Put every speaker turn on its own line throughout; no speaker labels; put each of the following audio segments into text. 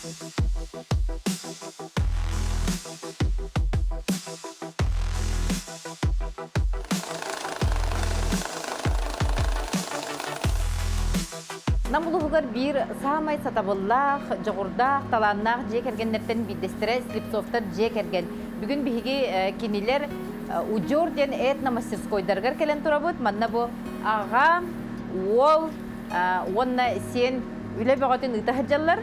Нам улууһугар биир саамай сатабыллаах, дьоҕурдаах, талааннаах дьиэ кэргэннэртэн биирдэстэрэ Слепцовтар дьиэ кэргэн. Бүгүн биһиги кинилэр Удьуор диэн этно-мастерскойдарыгар кэлэн турабыт. Манна бу аҕа, уол уонна сиэн үлэ бөҕөтүн ыыта сылдьаллар.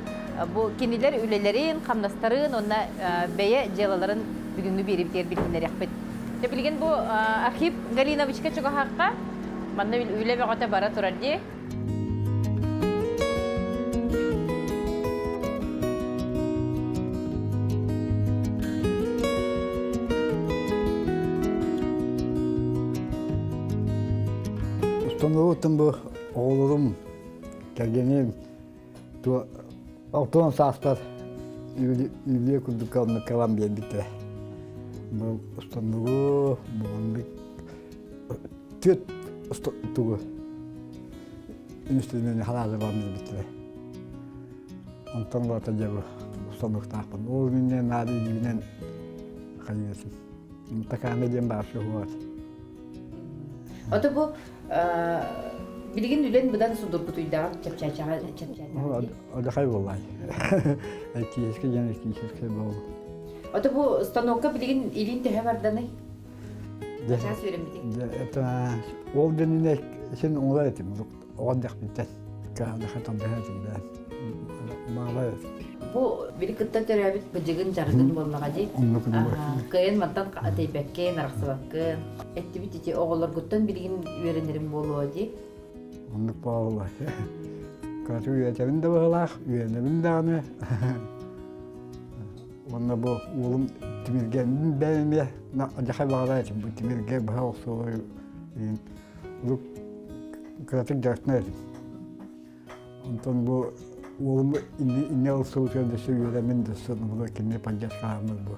Бу кинилэр үлэлэрин, хамнастарын уонна бэйэ дьыалаларын бүгүҥҥү биэриибитигэр билиһиннэриэхпит. Дьэ билигин бу Архип Галиновичка чугаһаахха манна үлэ бөҕөтө бара турар дии.
Устунугуттан бу оҕолорум, кэргэним алтан сааспар үлүө курдук оннук кылам биэрбиттэрэ. Бу устунугу, бу маннык түөрт тугу инструмент халаазы бар биэрбиттэрэ. Онтон улаата дьэ бу устунуктаахпын. Ол иннинэ наада илиибинэн хайыасым. Такаана диэн баар суоҕа.
Ото бу билигин үлэн быдан судургутуйдаҕа чэпчээчэҕэ чэпчээтэ.
Одахай буоллай. Электрический диэн электрический буол.
Ото бу станокка билигин илиин төһө барданый? Чаас үөрэммитиҥ.
Это ол дэнинэ син оҥорор этим. Оҕон дэхпиттэн. Каһанаха талдаһа этим бээн. Маала
Бу били кытта төрөөбүт быдьыгын дьарыгын буоллаҕа дии.
Оннук
Кыайан мантан тэйбэккин, арахсыбаккын. Эттибит ити оҕолоргуттан билигин үөрэнэрим буолуо дии.
Оннук буолла. Кыратык үөрэтэбин да быһылаах, үөрэнэбин даҕаны. Уонна бу уолум тимиргэ бэйэм эмиэ дьахай баҕарар этим бу тимиргэ быһа охсуолары урут кыратык дьарыктанар этим. Онтон бу уолум инне ылсыбытыгар дөссө үөрэммин дөссө була кинини поддержкаламмыт бу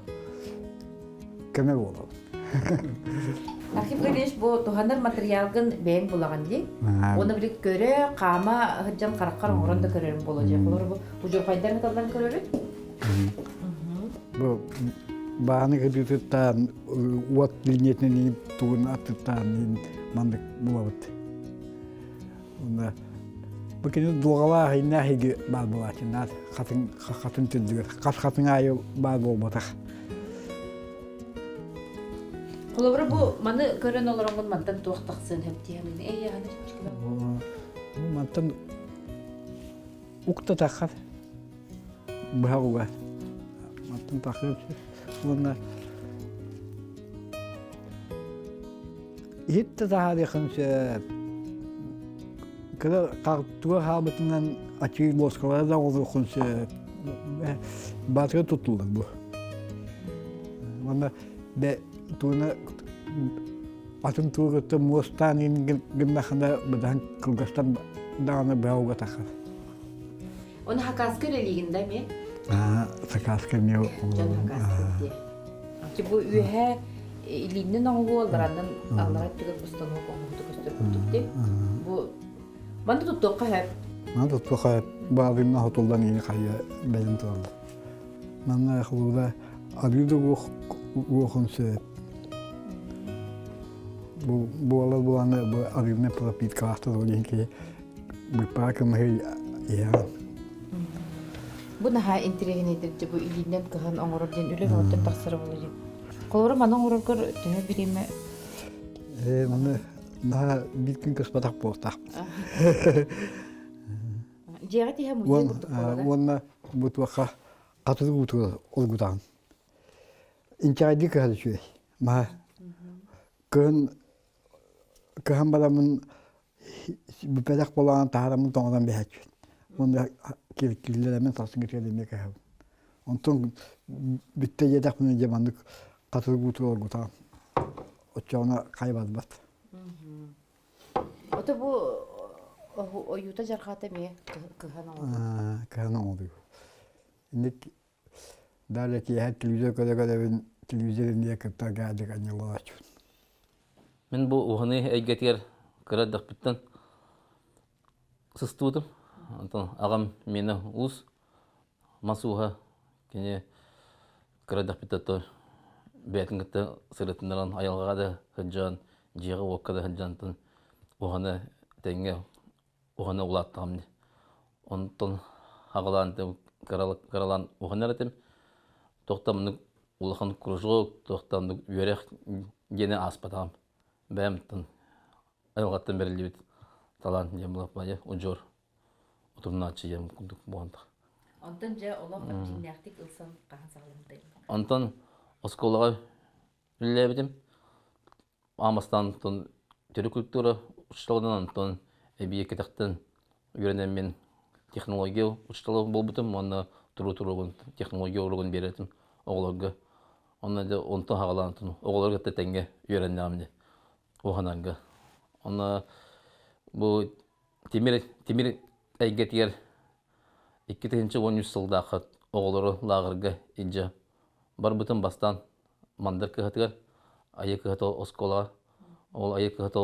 көмө буолабын.
Архип Гаврильевич бу туһанар материалгын бэйэҥ булаҕын дии. Уонна били көрө, хаама сылдьан хараххар оҥорон да көрөрүм буолуо дии. Холобур бу удьурҕайдар ыталлан көрөбүт.
Бу бааны кыдыытыттаан уот линиятынан тугун аттыттаан маннык булабыт. Уонна бу кини дуоҕалаах иннээх иги баар буолааччыннаат хатын хатын түрдүгэр хас хатын аайы баар буолбатах.
Холобура бу маны көрөн олороҥҥун мантан туох тахсыан сөп дии саныыбын. Эй, аны
Мантан укта таххар быһа уга мантан тахсыан сөп уонна иһит да таһаарыахын сөп кыра туга хаалбытынан ачыы лоскалара да оҥоруоххун сөп баатыга туттуллар бу уонна бэ тууна атын тугу муостаан гыннахына быдаһан кылгастан даҕаны быһа уга тахар
Оны хакаска үлэлиигин да эмиэ?
Сакааска эмиэ
Дьон хакааска дии. Бу үөһэ илииннэн оҥоһуу аллараннан аллара өттүгэр установка оҥоһута көстөр курдук дии. Бу манна туттуохха сөп.
Манна туттуохха сөп. Баалыынна хотуллан иини хайа бэлэм тураллар. Манна холууда арыы да уохун сөп. Бу буолар буоланы бу арыынна пропиткалаахтар ол иһин киһи Быппаа кымыһы иһэҕин.
Бу наһаа интэриэһинэйдэр дьэ бу илиинэн кыһан оҥорор диэн үлэ бөҕөттөн тахсара буолуо дии. Холобура маны оҥороргор төһө бириэмэ
Ээ, маны наһаа биир күн кыспатах буолтаахпын.
Дьиэҕэ тиһэ музей курдук буолара.
Уонна бу туохха хатырык уутугар олгутаҕын. Инчэҕэйдик кыһар үчүгэй. Маһа кыһын кыһан бараммын Бүппэтэх буолаҕын таһаараммын тоҥорон биһээччибин. Уонна киллэрэммин сарсын кытыан эмиэ кэһэбин. Онтон бүттэ диэтэхпинэ дьэ маннык хатырык уутугар оргутаҕын. Оччоҕуна хай барбат.
Ото бу ойуута дьарҕаата эмиэ кыһан оҥордуҥ.
Кыһан оҥордуҥ. Инник Далее киэһэ телевизор көрө-көрөбүн телевизор иннигэр кытта гаджик анньылааччыбын.
Мин бу уһаныы эйгэтигэр кыра эрдэхпиттэн сыстыбытым. Онтон аҕам миэнэ уус. мас ууһа кини кыра эрдэхпиттэн бэйэтин кытта сырытыннаран айылҕаҕа да сылдьан, дьиэҕэ-уокка да сылдьан уһана тэҥҥэ уһана улааттаҕым дии. Онтон аҕалаан кыралаан уһанар этим. Туохтан улахан кружок, туохтан үөрэх диэни ааспатаҕым. Бэйэм айылҕаттан бэриллибит талаан диэн буолар удьуор утумнааччы диэн курдук буолан
Онтон дьэ олох дьиҥнээхтик ылсан хаһан саҕаламмытай?
Онтон оскуолаҕа үлэлээбитим. Аан бастаан онтон төрүт культура учууталынан онтон эбии кэтэхтэн үөрэнэммин технология учуутала буолбутум уонна туруу-туругун технология уруогун биэрэтим оҕолорго. Онно дьэ онтон саҕалаан оҕолору кытта тэҥҥэ үөрэннэҕим дии уһанарга. Онно бу тимир тимир эйгэтигэр 2013 сылдаахха оҕолору лааҕырга илдьэ барбытым бастаан Мандар кыһатыгар Айыы кыһата оскуолаҕа ол Айыы кыһата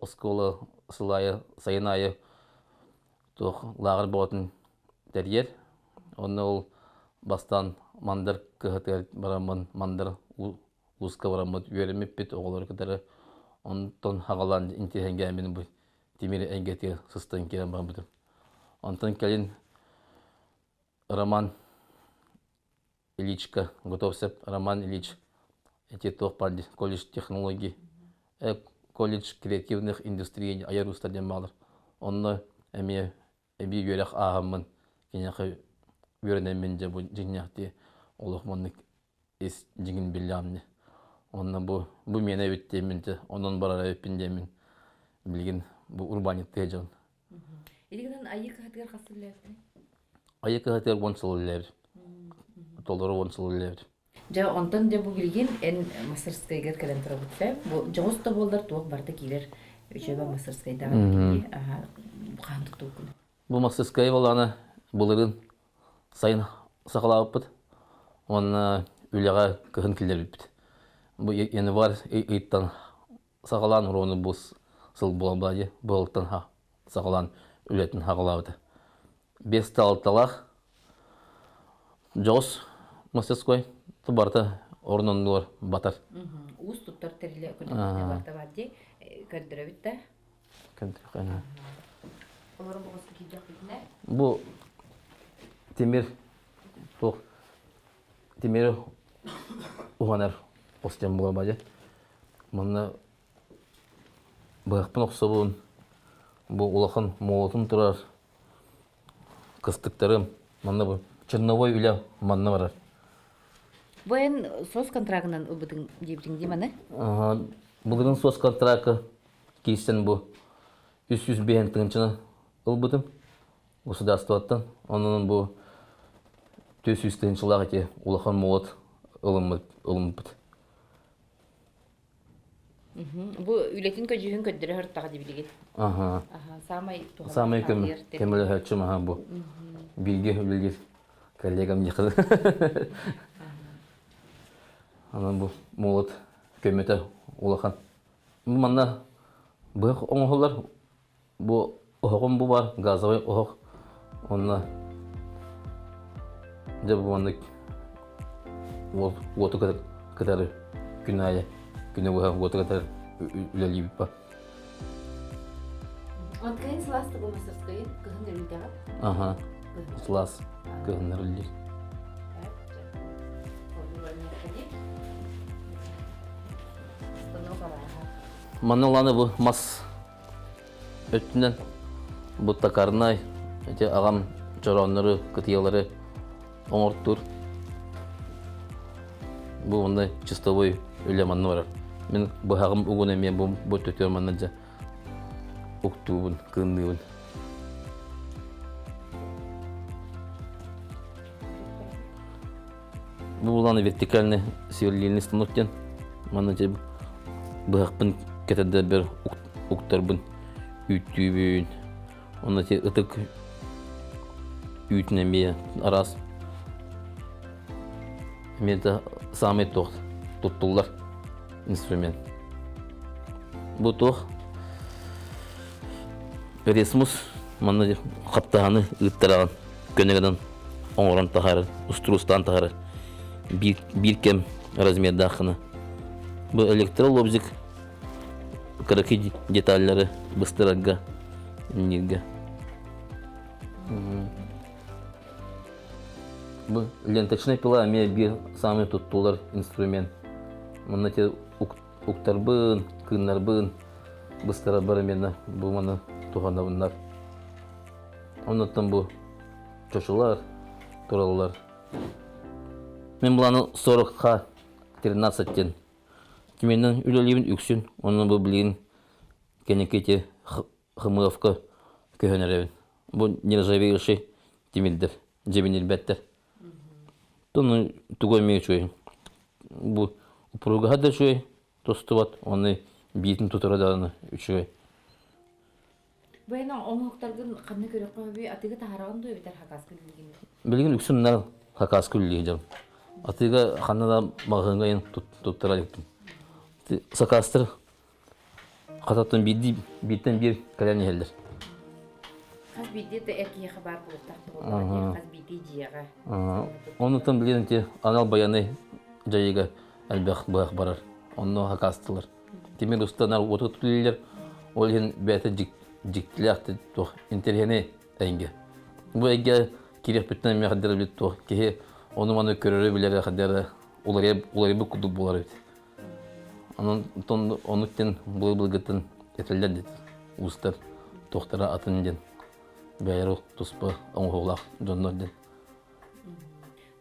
оскуола сыл аайы сайын аайы туох лааҕыр бөҕөтүн тэрийэр. Онно ол бастаан Мандар кыһатыгар бараммын Мандар ууска бараммыт үөрэммиппит оҕолору кытары онтон хаҕалаан интириэһиргээммин бу тимир эйгэтигэр сыстан киирэн барбытым. Онтон кэлин Роман Ильичка Готовцев Роман Ильич эти туох баар колледж технологий колледж креативных индустрий айар уустар диэн баалар. Онно эмиэ эбии үөрэх ааһаммын киниэхэ үөрэнэммин дьэ бу дьиҥнээхтии олох маннык ис дьиҥин биллэҕим дии. Онно бу бу миэнэ эбит диэммин онон барар эбиппин диэммин билигин бу урбаанньыттыы дьон.
Ити гынан Айыы кыһатыгар хас сыл үлэлээбитиний?
Айыы кыһатыгар 10 сыл үлэлээбит. Толору 10 сыл үлэлээбит.
Дьэ, онтон дьэ бу билигин эн мастерскайгар кэлэн турабыт да бу дьоҕус да буоллар туох барыта киирэр үчүгэй мастерскайдаах киһи хаһан туттубуккун?
Бу мастерскай буоллаҕына былырыын сайын саҕалаабыппыт уонна үлэҕэ кыһын киллэрбиппит. Бу январь ыйыттан саҕалаан уруону бу сыл буолан баайы быһылтан саҕалаан үлэтин хаҕалаабыта. Биэс алталаах дьоҕус мастерской барыта орун оннугар батар.
Уус туттар тэрилэ көрдөрбүт барыта бар дии көрдөрөбүт да. Олору боҕус киирдэхпитинэ.
Бу тимир туох тимири уһанар хос диэн буолар баайы. Манна быһахпын охсобун, бу улахан молотум турар, кыстыктарым, манна бу черновой үлэ манна барар.
Бу эн сос контрагынан ылбытыҥ диэбитиҥ дии маны?
Былырыын сос контракка киирсэн бу 305 тыһыынчаны ылбытым государствоттан. Онон бу 400 тыһыынчалаах ити улахан молот ылыммыт ылыммыт.
Бу үлэтин көдьүүһүн көрдөрө сырыттаҕа дии билигин.
Аха.
Саамай туһалаах
Саамай көмөлөһөөччүм аха бу. Бииргэ үлэлиир коллегам диэхэ. Анан бу молот көмөтө улахан. Бу манна быһах оҥоһуллар Бу оһоҕум бу бар, газовый оһох. Онно дьэ бу маннык уоту кытары күн аайы күнү быһа уоту кытары үлэлиибит ба.
От кыһын сылаас да бу мастерскайы кыһын үллэҕит?
Аха, сылаас кыһыннар үллүүр. Манна улааны бу мас өттүнэн бу токарнай ити аҕам чорооннору, кытыйалары оҥортуур. Бу манна чистовой үлэ манна барар. Мин быһаҕым угун эмиэ бу бу өттүтүгэр манна дьэ уктуубун, кыынныыбын. Бу булан вертикальный сверлильный станок диэн. Манна дьэ быһахпын кэтэрдэрбэр уктарбын үүттүүбүн. Онно ити ытык үүтүн эмиэ араас эмиэ да саамай туох туттуллар инструмент. Бу туох ресмус манна хаптаһаны ыыттараҕын көнө гынан. оҥорон таһаарар, устуруустаан таһаарар. Биир, биир кэм размердаах гына. Бу электролобзик кыракый деталлары быстарарга, инниргэ. Бу ленточная пила эмиэ биир саамай туттулар инструмент. Манна те уктарбын, кыыннарбын быстарарбар эмиэ бу маны туһанабыннар. Оннуттан бу чочулар тураллар. Мин былааны 40 13 диэн Тимиринэн үлэлиибин үксүн, онно бу билигин кэнники ити ХМФ-ка көһөн эрэбин. Бу нержавеющий тимирдэр, дьэбинирбэттэр. Тону тугу эмиэ үчүгэй. Бу упругаһа да үчүгэй, тостубат, оны биитин тутара даҕаны үчүгэй.
Бу эн оҥоһуктаргын ханна көрүөххэ сөбүй? Атыыга таһараҕын дуо эбэтэр хакаска үллигин?
Билигин үксүн наар хакаска үллии дьон. Атыыга ханна да маҕаһыыҥҥа айан туттара иликпин. Сакаастар хататтан биирдии бииртэн биир кэлэн иһэллэр.
Хас биирдии да эр киһиэхэ баар буолуохтаах буоллаҕа хас биирдии дьиэҕэ.
Оннуттан билигин ити анал байыаннай дьайыыга элбэх быһах барар. Онно хакаастылар. Тимир устанар уоту түллэр, ол иһин бэйэтэ дьиктилээх туох интэриэһинэй эйгэ. Бу эйгэ киириэхпиттэн эмиэ хайдара эбит туох киһи ону-маны көрөрө билэрэ хайдара уларыйбыт курдук буолар эбит. Онон онуттан былыр-былыргыттан этэллэр дит уустар туохтара атын диэн бэйэлэрэ туспа оҥоһуулаах дьоннор диэн.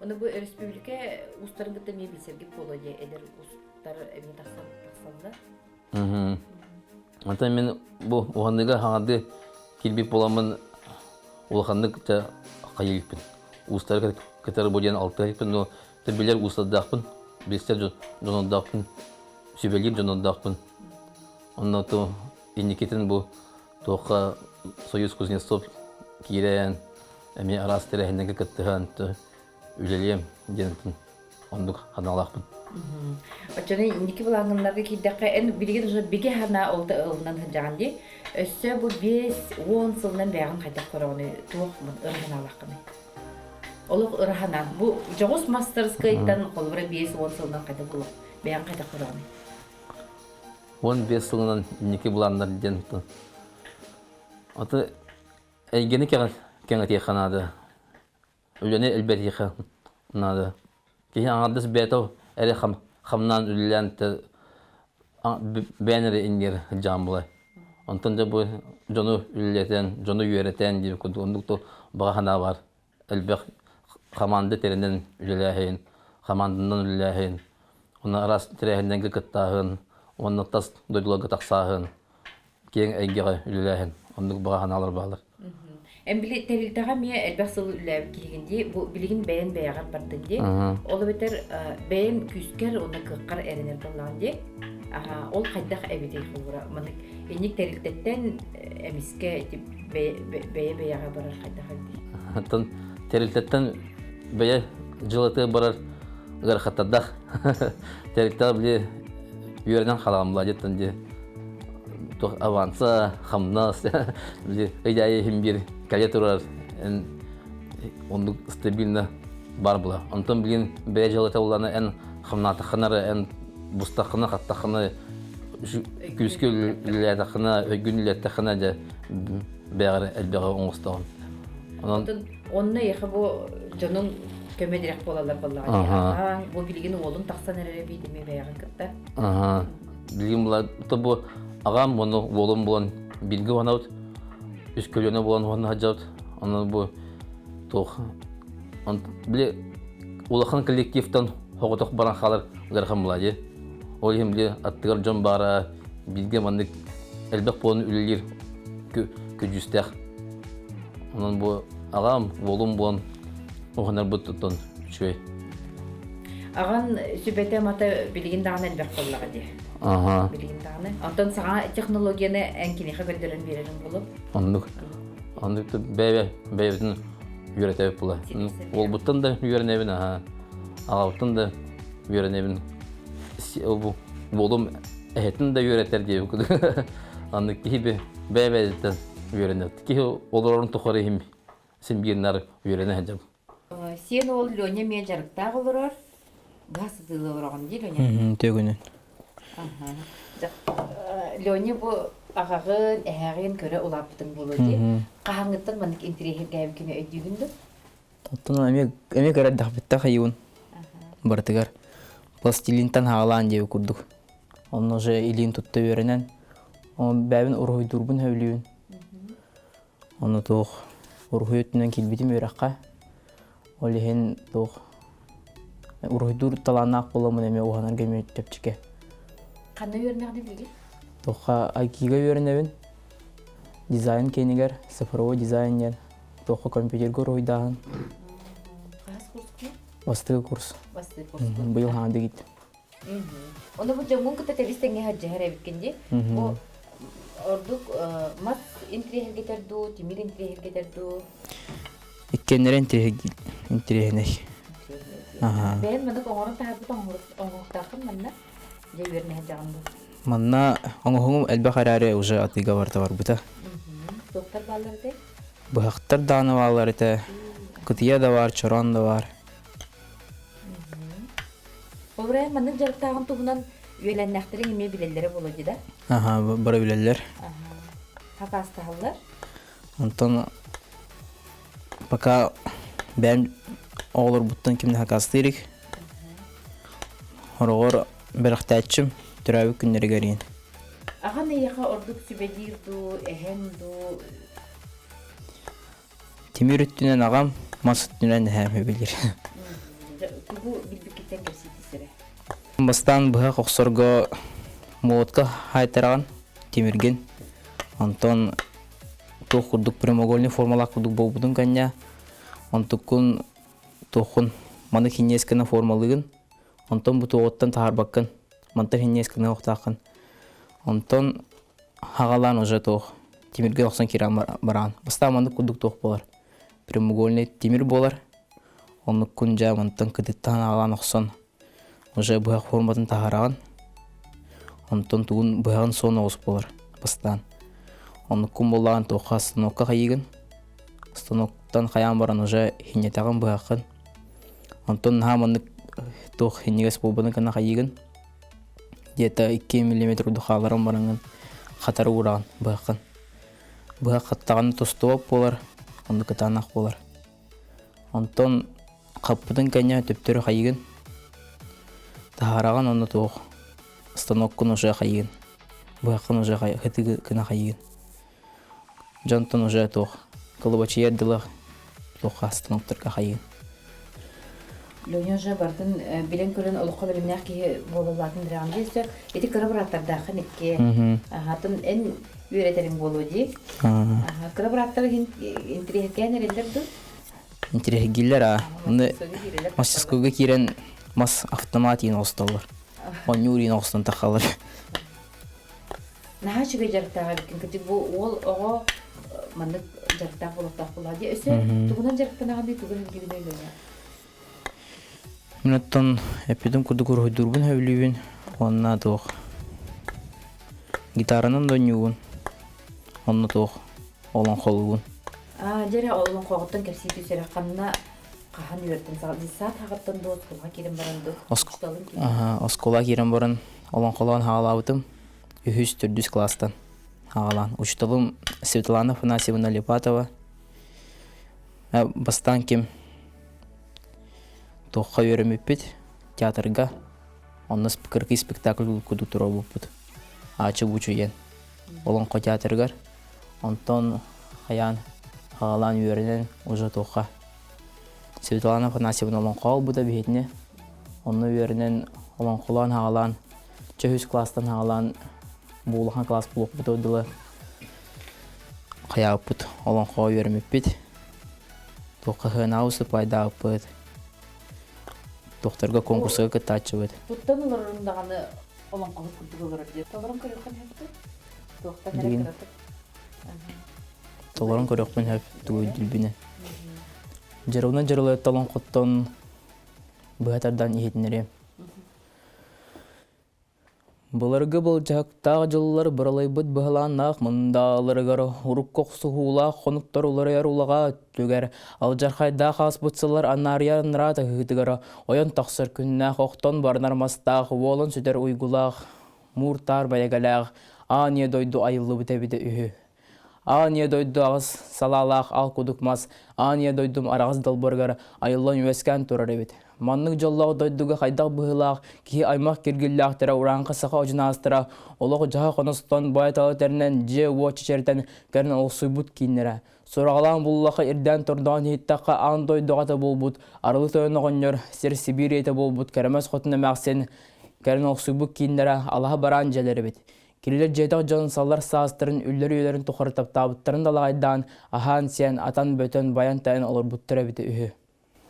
Ону бу өрөспүүбүлүкэ уустарын кытта эмиэ билсэргит буолуо дии эдэр уустар эмиэ тахсан тахсаллар.
Онтон мин бу уһаныыга хаҥардыы киирбит буоламмын улаханнык да хайа иликпин. Уустары кытары бу диэн алтыһа иликпин, но билэр уустардаахпын, билсэр дьоннордоохпун, сүбэлиир дьоннордоохпун. Онно то инникитин бу туохха Союз Кузнецов киирэн эмиэ араас тэрээһиннэргэ кыттыһан үлэлиэм диэн оннук санаалаахпын.
Оччону инники былааҥҥыннарга киирдэххэ, эн билигин уже бигэ санаа ол да ылынан сылдьаҕын дии. Өссө бу 5-10 сылынан бэйэҕин хайдах көрөҕүнүй, туох ыра санаалааххыный? Олох ыра санаа. Бу дьоҕус мастарыскыайтан холобура 5-10 сылынан хайдах буолуох, бэйэҕин хайдах көрөҕүнүй?
15 сылынан инники былааннар диэн Аты эйгэни кэҥэтиэххэ наада. Үлэни элбэтиэххэ наада. Киһи аҥардас бэйэтэ эрэ хамнаан үлэлээн бэйэн эрэ иннигэр дьаам булай. Онтон дьэ бу дьону үлэлэтэн, дьону үөрэтэн диир курдук оннук да баҕа санаа баар. Элбэх хамаанда тэринэн үлэлээһин, хамаанданан үлэлээһин, уонна араас тэрээһиннэргэ кыттааһын, уонна тас дойдуларга тахсааһын киэҥ эйгэҕэ үлэлээһин оннук баҕа санаалар бааллар.
Эн били тэрилтэҕэ эмиэ элбэх сыл үлэлээбит киһигин дии, бу билигин бэйэн бэйэҕэр бардыҥ дии. Ол эбэтэр бэйэм күүскэр уонна кыаххар эрэнэр буоллаҕын дии. Аха, ол хайдах эбитий холобура маннык инник тэрилтэттэн эмискэ ити бэйэ бэйэҕэ барар хайдах эбитий?
Оттон тэрилтэттэн бэйэ дьылатыгар барар ыарахаттардаах. Тэрилтэҕэ били үөрэнэн хаалаҕым дьиттэн дии туох аванса, хамнас били ый аайы иһин биир кэлэ турар эн оннук стабильно бар була. Онтон билигин бэйэ дьыалата буллаҕына эн хамнаатаххына эрэ эн бустаххына хаттаххына күүскэ үлэлээтэххинэ өйгүн үлэлэттэххинэ дьэ бэйэҕэр элбэҕи оҥостоҕун.
Онон онно эйиэхэ бу дьонуҥ көмө тирэх буолаллар буоллаҕа дии. Аҕаҥ бу билигин уолун тахсан эрэрэ биит эмиэ бэйэҕин кытта.
Аха. Билигин була то бу аҕам уонна уолум буолан бииргэ уһанабыт. Үс көлүөнэ буолан уһанна сылдьабыт. Онон бу туох били улахан коллективтан соҕотох баран хаалар ыарахан буолаа дии. Ол иһин били аттыгар дьон баара бииргэ маннык элбэх буолан үлэлиир көдьүүстээх. Онон бу аҕам, уолум буолан уһанарбыт туттан үчүгэй.
Аҕан сүбэтэ мата билигин даҕаны элбэх буоллаҕа дии.
Аха.
Билигин даҕаны. Онтон саҥа технологияны эн киниэхэ көрдөрөн биэрэриҥ буолуо.
Оннук. Оннук бэйэ бэйэбитин үөрэтэбит була. Уолбуттан да үөрэнэбин, аха. Аҕабыттан да үөрэнэбин. Уолум эһэтин да үөрэтэр диэбит курдук. Оннук киһи бэйэ-бэйэтиттэн үөрэнэр. Киһи олорорун тухары иһин син биир наар үөрэнэ сылдьабын.
Сиэн уол Леня эмиэ дьарыктаах олорор. Быһа сытыылыы олороҕун дии Леня?
Төгүнүн.
Леня бу аҕаҕын, эһээҕин көрө улааппытыҥ буолуо дии. Хаһааҥҥыттан маннык интириэһиргээбиккин өйдүүгүн дуо?
Оттон эмиэ эмиэ көрө эрдэхпиттэн хайыыбын барытыгар пластилинтан хаалаан диэбит курдук. Онно уже илиин тутта үөрэнэн, бэйэбин уруһуйдуурбун сөбүлүүбүн. Ону туох уруһуй өттүнэн киирбитим үөрэххэ. Ол иһин туох уруһуйдуур талааннаах буоламмын эмиэ уһанарга эмиэ чэпчэки.
Ханна үөрэнэҕиний билигин?
Туохха айкига үөрэнэбин. Дизайн киинигэр цифровой дизайн диэн туохха компьютерга уруһуйдааһын.
Хаһыс курскуй?
Бастакы курс.
Бастакы курс.
Быйыл хаҥа дигит.
Ону бу дьоҥҥун кытта тэбис тэҥҥэ сылдьыһар эбиккин дии. Бу ордук мас интириэһиргэтэр дуу, тимир интириэһиргэтэр дуу?
Иккиэннэрэ интириэһинэй.
Бэйэн маннык оҥорон таһаарбыт оҥоһуктааххын манна? Дьэ үөрэнэ сылдьаҕын дуу?
Манна оҥоһугум элбэх эрээри уже атыыга барыта барбыта.
Туохтар бааллар этэй?
Быһахтар даҕаны бааллар этэ. Кытыйа да баар, чороон да баар.
Ол эрэн маннык дьарыктааҕын туһунан үөлэннэхтэриҥ эмиэ билэллэрэ буолуо дии да?
Аха, бары билэллэр.
Хакаастаһаллар?
Онтон пока бэйэм оҕолорбуттан ким да хакаастыырик. Хороҕор бэлэхтээччим төрөөбүт күннэригэр иин.
Аҕан эйиэхэ ордук сүбэлиир дуу, эһэҥ дуу?
Тимир өттүнэн аҕам, мас өттүнэн эһээм үбүлүр.
Тугу билбиккиттэн кэпсиитисэрэ?
Бастаан быһах охсорго молотка хаайтараҕын, тимиргин. Онтон туох курдук прямоугольный формалаах курдук буолбутун кэннэ, онтуккун туоххун маны хинньиэс гына формалыыгын. Онтон бу туоҕуттан таһаарбаккын, мантан хинньиэс гына охтааххын. Онтон хаҕалаан уже туох тимиргэ охсон киирэн бараан. Бастаан маннык курдук туох буолар. Прямоугольный тимир буолар. Оннуккун дьэ мантан кытыттаан аҕалаан охсон уже быһах форматын таһаараҕын. Онтон тугун быһаҕын суон оҕус буолар бастаан. Оннуккун буоллаҕын туохха станокка хайыыгын. Станоктан хайаан баран уже хинньэтэҕин быһаххын. Онтон наһаа маннык туох хинньигэс буолбатын гына хайыыгын. Где-то 2 миллиметр курдук хаалларан бараҥҥын хатары уураҕын быһаххын. Быһах хаттаҕына тостубат буолар, онно кытаанах буолар. Онтон хаппытын кэннэ төптөрү хайыгын, таһаараҕын онно туох станоккун уже хайыгын, быһаххын уже хытыы гына хайыгын. Дьонтон уже туох кылыбачыйар дылы туохха станоктарга хайыгын.
Леня уже бардын билэн-көрөн олоххо бэлэмнээх киһи буолаллаатын бирэҕин дии өссө ити кыра бырааттардааххын икки аһатын эн үөрэтэриҥ буолуо дии кыра бырааттар интириэһиргээн эрэллэр дуу
Интириэһиргииллэр аа мастерскойга киирэн мас автомат иин оҕусталлар оонньуур иин оҕустан тахалар
Наһаа үчүгэй дьарыктаах эбиккин. Кырдьык бу уол оҕо маннык дьарыктаах буолуохтаах буоллаҕа дии. Өссө тугунан дьарыктанаҕыный, тугу өйдүүгүнүй Леня?
Мин оттон эппитим курдук уруһуйдуурбун сөбүлүүбүн уонна туох гитаранан да оонньуубун онно туох олоҥхолуубун.
Аа, дьэ эрэ олоҥхоҕуттан кэпсии түс эрэ ханна хаһан үөрдүн саҕа десант хаҕыттан дуу оскуолаҕа киирэн баран дуу учууталын ким
Оскуолаҕа киирэн баран олоҥхолоон хаалаабытым үһүс төрдүс кылаастан аҕалаан учууталым Светлана Афанасьевна Липатова бастаан ким туохха үөрэммиппит театрга онно кыракый спектакль курдук туруорбуппут Аачы-бучу диэн олоҥхо театрыгар онтон хайаан аҕалаан үөрэнэн уже туохха Светлана Афанасьевна олоҥхо ылбыта биһитини онно үөрэнэн олоҥхолоон аҕалаан чөһүс кылаастан аҕалаан бу улахан кылаас буолуохпутугар дылы хайаабыппыт олоҥхоҕо үөрэммиппит туохха сыанаҕа уступайдаабыппыт туохтарга конкурска кыттааччыбыт
Туттан олорорун даҕаны олоҥхоһут курдук олорор диye. Толорон көрүөххүн сөп дуо? Туохтан эрэ кыратык.
Толорон көрүөхпүн сөп тугу өйдүүрбүнэн. Дьарылынан дьарылыт олоҥхоттон быһа тардан иһитиннэриэм. Былыргы былдьаһыктаах дьыллар быралыйбыт быһылааннаах мындааларыгар урукку охсуһуулаах хонуктар уларыйар улаҕа өттүгэр алдьархайдаах ааспыт сыллар анаарыйар анараа таһыытыгар ойон тахсар күннээх охтон баранар мастаах уолан сүтэр уйгулаах муур-таар байэгэлээх аан ийэ дойду айыллыбыт эбитэ үһү. Аан ийэ дойду аҕыс салаалаах ал кудук мас аан ийэ дойдум араҕас далбарыгар айыллан үөскээн турар эбит. Маннык дьоллоох дойдуга хайдах быһыылаах киһи аймах киргиллээхтэрэ урааҥхы саха одьунаастара олох-дьаһах оностон баай-тала тэринэн дьиэ-уот чэчэритэн кэлэн олохсуйбут кииннэрэ. Сураҕалаан буллахха ирдээн тордоон иһиттэххэ аан дойду аҕата буолбут Арылы Тойон оҕонньор сир Сибиир ийэтэ буолбут Кэрэмэс Хотун эмээхсин кэлэн олохсуйбут кииннэрэ алаһа бараан дьиэлэр эбит. Кинилэр дьиэтэх дьон саллар саастарын, үллэр үйэлэрин тухары таптаабыттарын далаҕайдаан, аһаан-сиэн, атан-бөтөн, байан-тайан олорбуттар эбитэ үһү.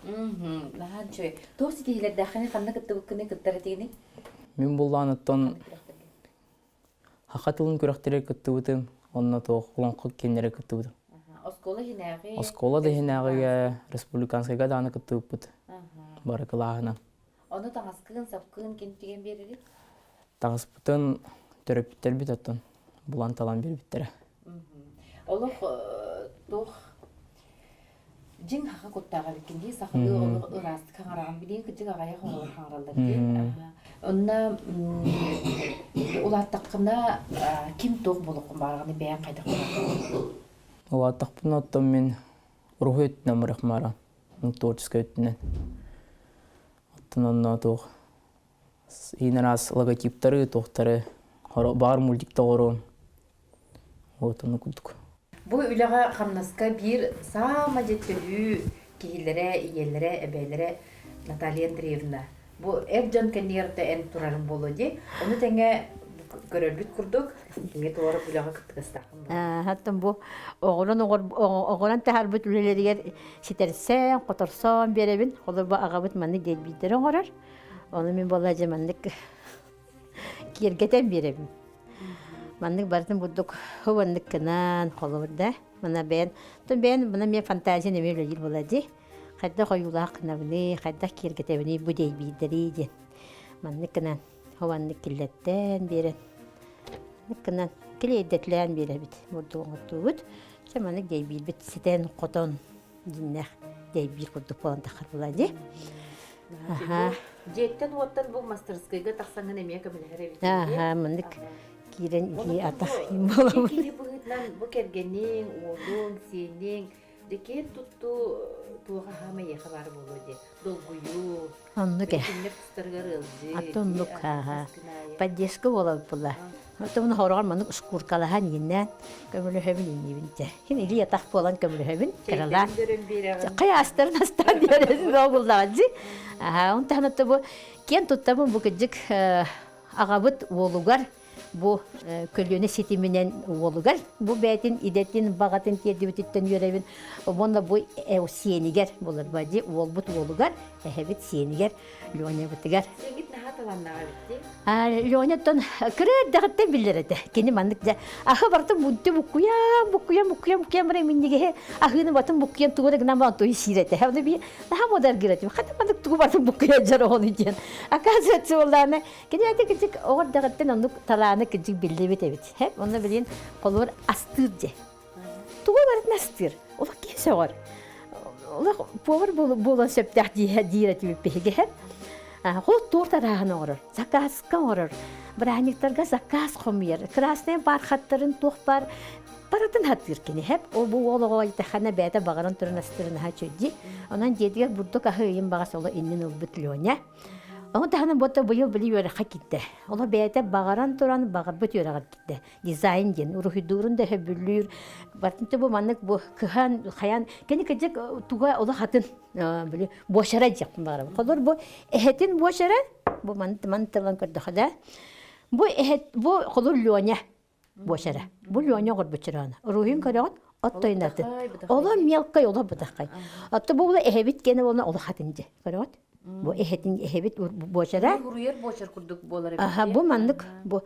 Наһаа үчүгэй. Туох ситиһиилэрдээххиний, ханна кыттыбыккыный, кыттар этигиний?
Мин буллаан оттон саха тылын күрэхтэригэр кыттыбытым, онно туох олоҥхо кииннэрэ кыттыбытым.
Оскуола иһинээҕи?
Оскуола да иһинээҕигэ республиканскайга даҕаны кыттыбыппыт. Бары кылааһынан.
Ону таҥаскыын, сапкыын ким тигэн биэрэрий?
Таҥаспытын төрөппүттэрбит оттон булан талан биэрбиттэрэ.
Олох туох дьиҥ хаха куттаах эбиккин дии сахалыы олох ыраастык хаҥараҕын билиэн кырдьык аҕайах оҕолор хаҥараллар дии. Онно улааттаххына ким туох буолуоххун баҕараҕыный бэйэҥ хайдах буолуоххун?
Улааттахпына оттон мин уруһуй өттүнэн барыахмаара творческай өттүнэн. Оттон онно туох иин араас логотиптары, туохтары, баар мультик тоҕоруом. Вот ону курдук.
Бу үлэҕэ хамнаска биир саама дьэ төһүү киһилэрэ, ийэлэрэ, эбээлэрэ Наталья Андреевна. Бу эр дьон кэннигэр да эн турарыҥ буолуо дии. Ону тэҥэ көрөрбүт курдук, кими туора үлэҕэ кыттыгастааххын буолуо.
Оттон бу оҕолон оҕолон таһарбыт үлэлэригэр ситэрсэн, хоторсон биэрэбин. Холобур, аҕабыт маннык диэбиттэрэ оҥорор. Ону мин буолла дьэ маннык киэргэтэн биэрэбин. Маннык барытын бурдук хубаннык гынан холобур да. Мана бэйэн, тон бэйэн мына мен фантазия неме үлэлиир буола дии. Хайдах ойуулаах гынабыный, хайдах киэргэтэбиний бу диэйбиирдэрий диэн. Маннык гынан хубаннык киллэртэн биэрэн маннык гынан килиэйдэтилээн биэрэбит бурдук оҥортуубут. Чэ маннык диэйбиирбит ситэн хотон дьиннэх дэйбиир курдук буолан таххар була дии.
Дьиэттэн-уоттан бу мастерскойга тахсаҥҥын эмиэ көмөлөһөр эбит.
Аха, маннык киирэн илии атах буолабын.
Киһи быһыытынан бу кэргэниҥ, уолуҥ, сиэниҥ дьэ киэн туттуу туох аһаама эйиэхэ баар буолуо дии. Долгуйуу,
Оннук ээ.
Кинилэр тустарыгар ыалдьыы.
Аты оннук, ааха. Поддержка буолабыт була. Оттон хороҕор маннык шкуркалаһан ииннээн көмөлөһөбүн иннибин дьэ. Хин илии атах буолан көмөлөһөбүн кыралаан. Хайаастарын астаан биэрэн буоллаҕа дии. Аха, он таһынан бу киэн туттабын бу кыдьык аҕабыт уолугар бу көлүөнэ ситиминэн уолугар бу бэйэтин идэтин баҕатын тиэрдибититтэн үөрэбин уонна бу сиэнигэр буолар бади уолбут уолугар эһэбит сиэнигэр Ленябытыгар
Сиэҥҥит наһаа талааннаах эбит дии.
Леняттан кыра эрдэҕиттэн биллэр этэ. Кини маннык дьэ аһы барытын бунту буккуйан буккуйан буккуйан буккуйан баран минньигэһи аһыыны батын буккуйан тугу да гынан баран тугу сиир этэ. Оны би наһаа муодаргыыр этим. Хата маннык тугу батын буккуйан дьар оҕону диэн. Оказывается, буоллаҕына кини ати кырдьык оҕо эрдэҕиттэн оннук талааны кырдьык биллибит эбит. Онно билин холур астыыр дьэ. Тугу барытын астыыр. Олох киһи сөҕөр. Олох повар буолуон сөптөөх диир этибит биһиги. Хол торт арааһын оҥорор, заказка оҥорор. Бырааһынньыктарга заказ хомуйар. Красный бархаттарын туох бар барытын хатыыр кини хэп. Ол бу уол оҕо итэххэнэ бэйэтэ баҕаран туран астырын аһа чөдди. Онон дьиэтигэр бурдук аһы ыйын баҕас оло иннин ылбыт Леня. Ону таһынан буотта быйыл били үөрэххэ киирдэ. Оло бэйэтэ баҕаран туран баҕарбыт үөрэҕэр киирдэ. Дизайн диэн уруһуйдуурун да сөбүлүүр. Бартын бу маннык бу кыһан хайан кини кыдьык туга олох атын били буочара диэхпин баҕарабын. Холор бу эһэтин буочара бу ман ман тылан көрдөхө да бу эһэт бу холор Леня буочара. Бу Леня оҕорбуччараана. Уруһуйун көрөҕүт оттойнатын. Оло мелкай оло бытаххай. Отто бу эһэбит кene болна олох атын дьэ. Көрөҕүт? Бу эһэтин эһэбит буочара.
Уруйар буочар курдук буолар эбит.
Аха, бу маннык бу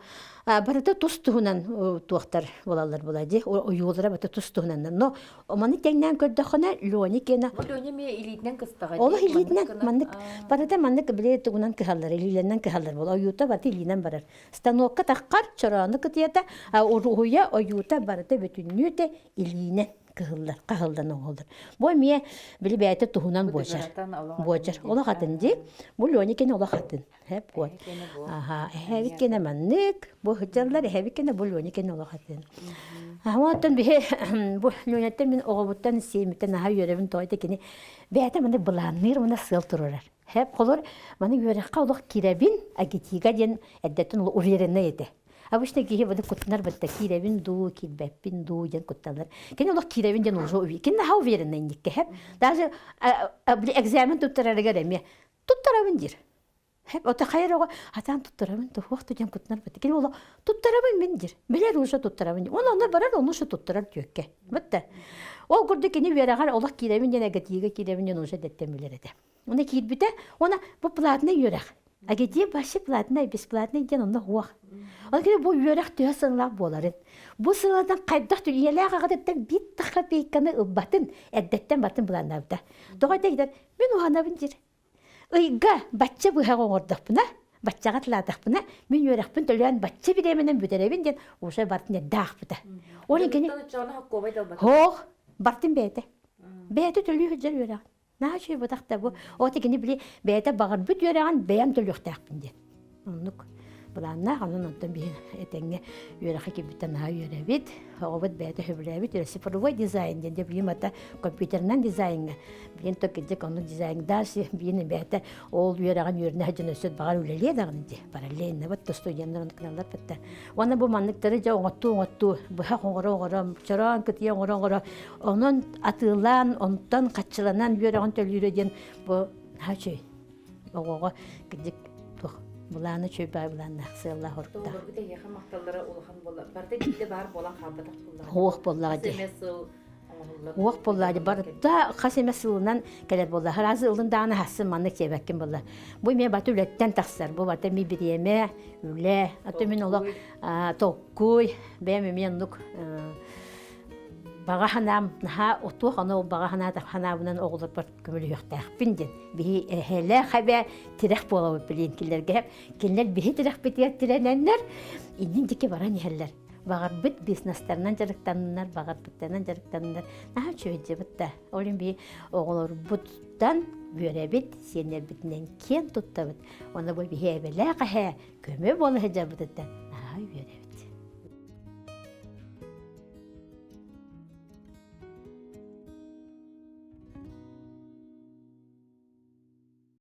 барыта тус туһунан туохтар буолаллар була дии. Ойуулара барыта тус туһунаннар. Но маны тэҥнээн көрдөххүнэ Лёня киэнэ
Бу Лёня эмиэ илиитинэн кыстаҕа
Олох илиитинэн маннык барыта маннык били тугунан кыһаллар, илиилэринэн кыһаллар буола. Ойуута барыта илиинэн барар. Станокка таххар чороону кытыйата, уруһуйа ойуута барыта бүтүннүүтэ илиинэн кыһыллар, хаһыллан оҥоһуллар. Бу эмиэ били бэйэтэ туһунан буочар. Буочар. Олох атын дии. Бу Леня кини олох атын. Хэп вот. Аха, эһэбит кэнэ маннык. Бу сылдьаллар эһэбит кэнэ бу Леня кэнэ олох атын. Оттон биһи бу Леняттан мин оҕобуттан сиэмиттэн аһа үөрэбин тоҕо кини бэйэтэ маны былаанныыр мына сыал турарар. Хэп холор маны үөрэххэ олох кирэбин агитига диэн эрдэттэн уверенный этэ. Обычно киһи баны куттанар бытта киирэбин дуу, киирбэппин дуу диэн куттанар. Кини олох киирэбин диэн уже кини наһаа уверенный инникке хэп. Даже экзамен туттарарыгар эмиэ туттарабын диир. Хэп ото хайар оҕо атаан туттарабын туһуох диэн куттанар бытта. Кини олох туттарабын мин диир. Билэр уже туттарабын. Он онно барар, ону уже туттарар түөккэ. Бытта. Ол курдук кини үөрэҕэр олох киирэбин диэн эгэтиигэ киирэбин диэн уже дэттэн билэр этэ. Уна киирбитэ, уона бу платный үөрэх. А где вообще платный, бесплатный диэн онно суох. Ол кини бу үөрэх төһө сыаналаах буоларын, бу сыанадан хайдах үйэлээх аҕатыттан биир да копейканы ылбатын, эрдэттэн батын былааннаабыта. Тоҕо этэ мин уһанабын диир. Ыйга бачча быһах оҥордохпуна, баччаҕа тылаатахпына, мин үөрэхпин төлөөн бачча бириэмэнэн бүтэрэбин диэн уже бартын эрдэ аахпыта. Ол кини Хоох, бартын бэйэтэ. Бэйэтэ төлүү сылдьар үөрэҕин. Наһаа үчүгэй бытах да бу. Оҕото кини били бэйэтэ баҕарбыт үөрэҕин бэйэм төлүөхтээхпин диэн. Оннук былааннаах, онон онтон биһи этэҥҥэ үөрэххэ киирбиттэн наһаа үөрэбит. Оҕобут бэйэтэ сөбүлээбит цифровой дизайн диэн дьэ билим ата компьютерынан дизайҥҥа билин то кырдьык оннук дизайн дальше биин бэйэтэ ол үөрэҕин үөрэнэ сылдьан өссө баҕар үлэлиэ даҕаны дии параллельно вот студеннар оннук гыналлар бытта уонна бу манныктары дьэ оҥоттуу оҥоттуу быһах оҥоро оҥоро чороон кытыйа оҥоро оҥоро Онон атыылаан, онтон хаччыланан үөрэҕин төлүүрэ диэн бу наһаа үчүгэй. Оҕоҕо кырдьык туох былаана үчүгэй баай былааннаах сыаллаах оруктаах.
Оҕолорбут эһиэхэ махталлара улахан буолла. Барыта биирдэ баар буолан хаалбатах буоллаҕа.
Уох буоллаҕа дии.
Хас эмэ сыл оҥоһуллар.
Уох буоллаҕа дии. Барыта хас эмэ сылынан кэлэр буолла. Раз ылын даҕаны хассын маннык диэбэккин буолла. Бу эмиэ баты үлэттэн тахсар. Бу бата эмиэ бириэмэ, үлэ. Аты мин олох толкуй, бэйэм эмиэ оннук Баҕа санаам наһаа отуох, ону ол баҕа санаата санаабынан оҕолорбор көмөлөһүөхтээхпин диэн. Биһи эһээлээх эбээ тирэх буолабыт билиэн кинилэргэ. Кинилэр биһи тирэхпитигэр тирэнэннэр иннин диэки баран иһэллэр. Баҕарбыт бизнестарынан дьарыктанныннар, баҕарбыттарынан дьарыктанныннар. Наһаа үчүгэй дьиэбит да. Ол иһин биһи оҕолорбуттан үөрэбит, сиэннэрбитинэн киэн туттабыт. Уонна бу биһи эбэлээх эһээ көмө буола сылдьарбытыттан наһаа үөрэбит.